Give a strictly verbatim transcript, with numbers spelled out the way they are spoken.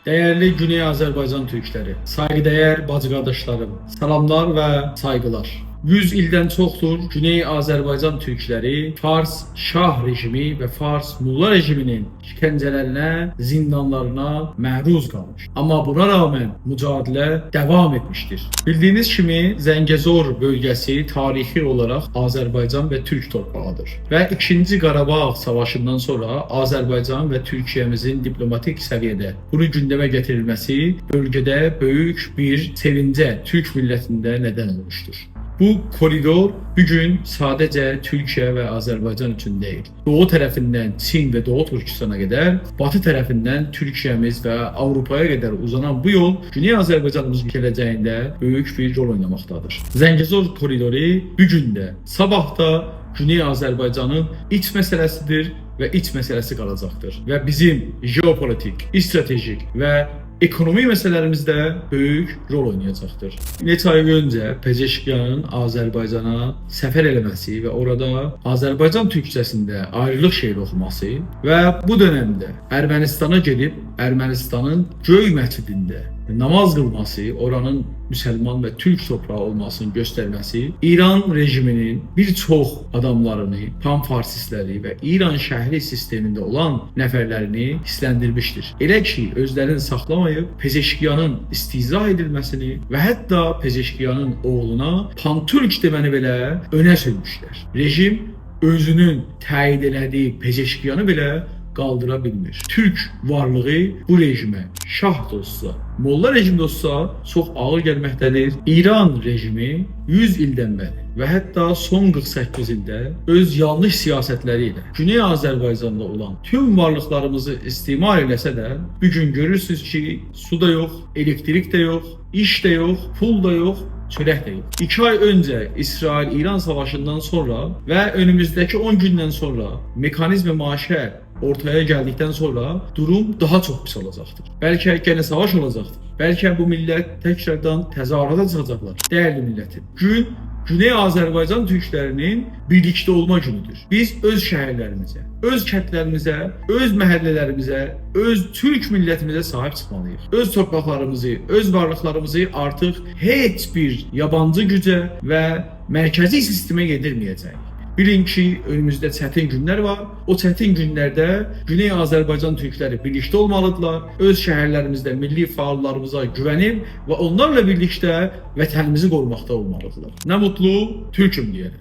دَیَرلی گونئی آذربایجان تورکلری، سایغی‌دَیَر باجی-قارداشلاریم، سلاملار و سایغیلار. یوز ایلدن چوخدور گونئی آذربایجان تورکلری فارس شاه رژیمی و فارس موللا رژیمینین شکنجه‌لرینه، زیندانلارینا معروض قالمیش. آمما بونا رغماً مجادله داوام ائتمیشدیر. بیلدیگینیز کیمی، زنگه‌زور بؤلگه‌سی تاریخی اولاراق آذربایجان و تورک تورپاغیدیر و ایکینجی قاراباغ ساواشیندان سونرا آذربایجان و تورکیه‌میزین دیپلوماتیک سویه‌ده بونون گوندمه گتیریلمه‌سی بؤلگه‌ده بؤیوک بیر سئوینجه تورک میللتینده ندن اولموشدور. بو کوریدور بو گون ساده‌جه تورکیه و آذربایجان اوچون دئییل، دوغو طرفیندن چین و دوغو تورکیستانا قدر، باتی طرفیندن تورکیه‌میز و آوروپایا قدر اوزانان بو یول گونئی آذربایجانیمیزین گله‌جه‌یینده بؤیوک بیر رول اویناماقدادیر. زنگه‌زور کوریدورو بو گون ده، صاباح دا گونئی آذربایجانین ایچ مسئله‌سیدیر و ایچ مسئله‌سی قالاجاقدیر و بیزیم ژئوپولیتیک، استراتژیک و اکونومی مسئله‌لریمیزده بؤیوک رول اوینایاجاقدیر. نئچه آی اؤنجه پزشکیانین آذربایجانا سفر ائله‌مه‌سی و اورادا آذربایجان تورکجه‌سینده آیریلیق شعری اوخوماسی و بو دؤنمده ارمنیستانا گئدیب ارمنیستانین گؤی مسجدینده ناماز قیلماسی، اورانین مسلمان و تورک تورپاغی اولماسینی گؤسترمه‌سی ایران رژیمینین بیر چوخ آداملارینی، پان‌فارسیستلری و ایرانشهری سیستمینده اولان نفرلرینی هیرسلندیرمیشدیر. ائله کی، اؤزلرینی ساخلاماییب پزشکیانین استیضاح ائدیلمه‌سینی و حتی پزشکیانین اوغلونا پان‌تورک دئمه‌نی بئله اؤنه سورموشلر. رژیم اؤزونون تأیید ائله‌دیگی پزشکیانی بئله قالدیرا بیلمیر. تورک وارلیغی بو رژیمه، شاه دا اولسا، موللا رژیم ده اولسا، چوخ آغیر گلمکده‌دیر. ایران رژیمی یوز ایلدن بری و حتی سون قیرخ سککیز ایلده اؤز یانلیش سیاستلری ایله گونئی آذربایجاندا اولان توم وارلیقلاریمیزی استثمار ائله‌سه ده، بو گون گؤرورسونوز کی، سو دا یوخ، الکتریک ده یوخ، ایش ده یوخ، پول دا یوخ، چؤرک ده یوخ. ایکی آی اؤنجه اسرائیل-ایران ساواشیندان سونرا و اؤنوموزده‌کی اون گوندن سونرا مکانیزم معاشه اورتایا گلدیکدن سونرا دوروم داها چوخ پیس اولاجاقدیر. بلکه یئنه ساواش اولاجاقدیر. بلکه بو میللت تکراردان تظاهراتا چیخاجاقلار. دَیَرلی میللتیم، گون گونئی آذربایجان تورکلرینین بیرلیکده اولما گونودور. بیز اؤز شهرلریمیزه، اؤز کندلریمیزه، اؤز محله‌لریمیزه، اؤز تورک میللتیمیزه صاحیب چیخمالی‌ییق. اؤز تورپاقلاریمیزی، اؤز وارلیقلاریمیزی آرتیق هئچ بیر یابانجی گوجه و مرکزی سیستمه یئدیرمه‌یه‌جه‌ییک. بیلین کی، اؤنوموزده چتین گونلر وار. او چتین گونلرده گونئی آذربایجان تورکلری بیرلیکده اولمالیدیرلار. اؤز شهرلریمیزده میللی فعاللاریمیزا گوونیب و اونلارلا بیرلیکده وطنیمیزی قوروماقدا اولمالیدیرلار. نه موتلو تورکوم دئینه.